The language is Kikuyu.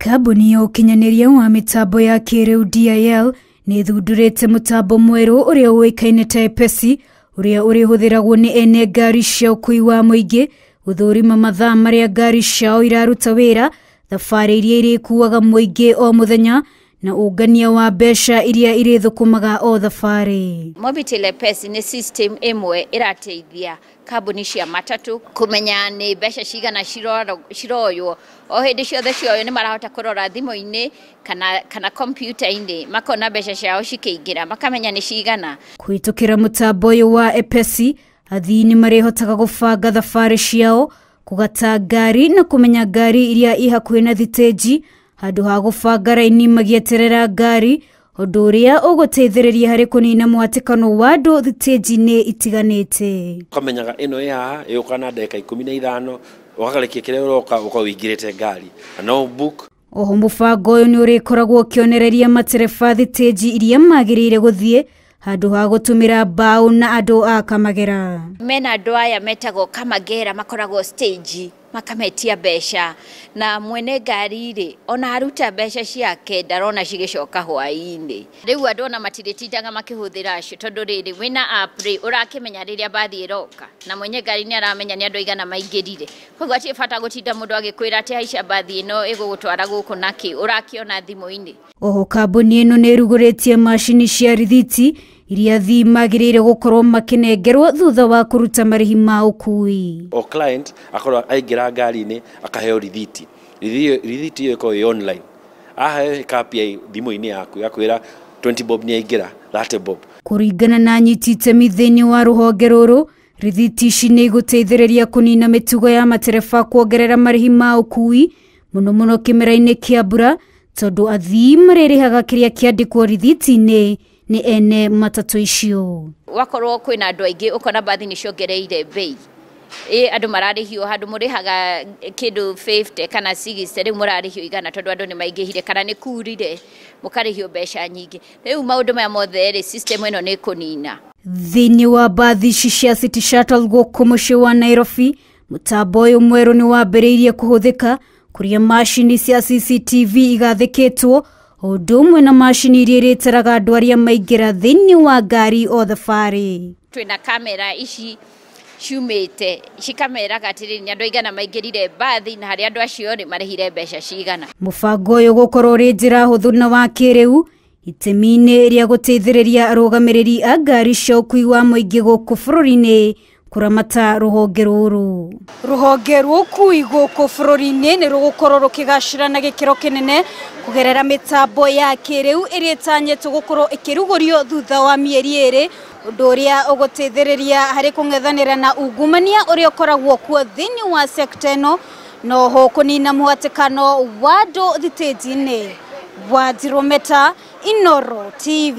Kambuni ya ũkinyanĩria wa mĩtambo ya kĩrĩu DIL nĩ ĩthundũrĩte mũtambo mwerũ ũrĩa ũĩkaine ta Epesi, ũrĩa ũrĩhũthĩragwo nĩ ene ngari cia ũkuui wa mũingĩ gũthũrima mathaa marĩa ngari ciao iraruta wĩra, thabarĩ iria irĩkuaga mũingĩ o mũthenya na ũngania wa mbeca iria irĩthũkũmaga o thabarĩ. Mobitel Epesi nĩ system ĩmwe ĩrateithia kambuni cia matatu kũmenya nĩ mbeca cigana ciroywo o hĩndĩ ciothe cioywo. Nĩ marahota kũrora thimũ-inĩ kana kompiuta-inĩ, makona mbeca ciao cikĩingĩra, makamenya nĩ cigana. Kũhĩtũkĩra mũtambo ũyũ wa Epesi, athii nĩ marĩhotaga gũbanga thabarĩ ciao, kũgata ngari na kũmenya ngari iria i hakuhĩ na thitĩnji handũ ha gũbanga raini magĩeterera ngari, ũndũ ũrĩa ũgũteithĩrĩria harĩ kũnina mũhatĩkano wa andũ thitĩnji-inĩ itiganĩte. Ũkamenyaga ĩno ĩ haha ĩgũka na ndagĩka 15, ũgakarĩkia kĩrĩa ũroka ũka ũingĩrĩte ngari na no book. Oho mũbango ũyũ nĩ ũrĩkoragwo ũkĩonereria matereba thitĩnji iria magĩrĩire gũthiĩ handũ ha gũtũmĩra mbaũ na andũ a Kamagera. Mena andũ aya metagwo Kamagera, makoragwo stage makametia mbeca, na mwene ngari rĩ ona aruta mbeca ciake ndarona cigĩcoka hwaĩ-inĩ. Rĩu andũ ona matirĩtindaga makĩhũthĩra acio, tondũ rĩrĩ wĩna app rĩ ũrakĩmenya rĩrĩa mbathi ĩroka, na mwenye ngari nĩ aramenya nĩ andũ aigana maingĩrire. Koguo hatirĩ bata gũtinda mũndũ agĩkwĩra atĩ haica mbathi ĩno ĩgũgũtwara gũkũ nakĩ, ũrakĩona thimũ-inĩ. Oho kambuni ĩno nĩ ĩrugũrĩtie macini cia rithiti iria athii magĩrĩire gũkorwo makĩnengerwo thutha wa kũruta marĩhi ma ũkuui. O client akorwo aingĩra ngari-inĩ akaheo rithiti. Rithiti ĩyo ĩkoragwo ĩ online. Aheo ĩkapia thimũ-inĩ yaku yakwĩra 20 bob nĩ aingĩra, 30 bob. Kũringana na anyiti itemi thĩinĩ wa rũhonge rũrũ, rithiti ici nĩ igũteithĩrĩria kũnina mĩtugo ya matereba kuongerera marĩhi ma ũkuui mũno mũno kĩmera-inĩ kĩa mbura, tondũ athii marĩrĩhaga kĩrĩa kĩandĩkwo rithiti-inĩ nĩ ene matatũ icio. Wakorwo kwĩna andũ aingĩ ũkona mbathi nĩ ciongereire bei, ĩ andũ mararĩhio handũ mũrĩhaga kĩndũ 50 kana 60, rĩu mũrarĩhio 100 tondũ andũ nĩ maingĩhire kana nĩ kurire mũkarĩhio mbeca nyingĩ. Rĩu maũndũ maya mothe rĩ system ĩno nĩ ĩkũnina. Thĩinĩ wa mbathi ici cia City Shuttle gũkũ mũciĩ wa Nairobi, mũtambo ũyũ mwerũ nĩ wambĩrĩirie kũhũthĩka kũrĩa macini cia CCTV igathĩkĩtwo o ũndũ ũmwe na macini iria irĩtaraga andũ arĩa maingĩra thĩinĩ wa ngari o thabarĩ. Twĩna kamera ici ciumĩte cikameraga atĩrĩrĩ nĩ andũ aigana maingĩrire mbathi na harĩa andũ acio rĩ marĩhire mbeca cigana. Mũbango ũyũ gũkorwo ũrĩ njĩra hũthũ na wa kĩrĩu itemi-inĩ rĩa gũteithĩrĩria arũgamĩrĩri a ngari cia ũkuui wa mũingĩ gũkũ bũrũri-inĩ kũramata rũhonge rũrũ. Rũhonge rwa ũkuui gũkũ bũrũri-inĩ nĩ rũgũkorwo rũkĩgacĩra na gĩkĩro kĩnene kũgerera mĩtambo ya kĩrĩu ĩrĩa ĩtanyĩtwo gũkorwo ĩkĩrugũrio thutha wa mĩeri 2, ũndũ ũrĩa ũgũteithĩrĩria harĩ kũng'ethanĩra na ungumania ũrĩa ũkoragwo kuo thĩinĩ wa sekta ĩno, na oho kũnina mũhatĩkano wa andũ thitĩnji-inĩ. Wanjirũ Meta, Inooro TV.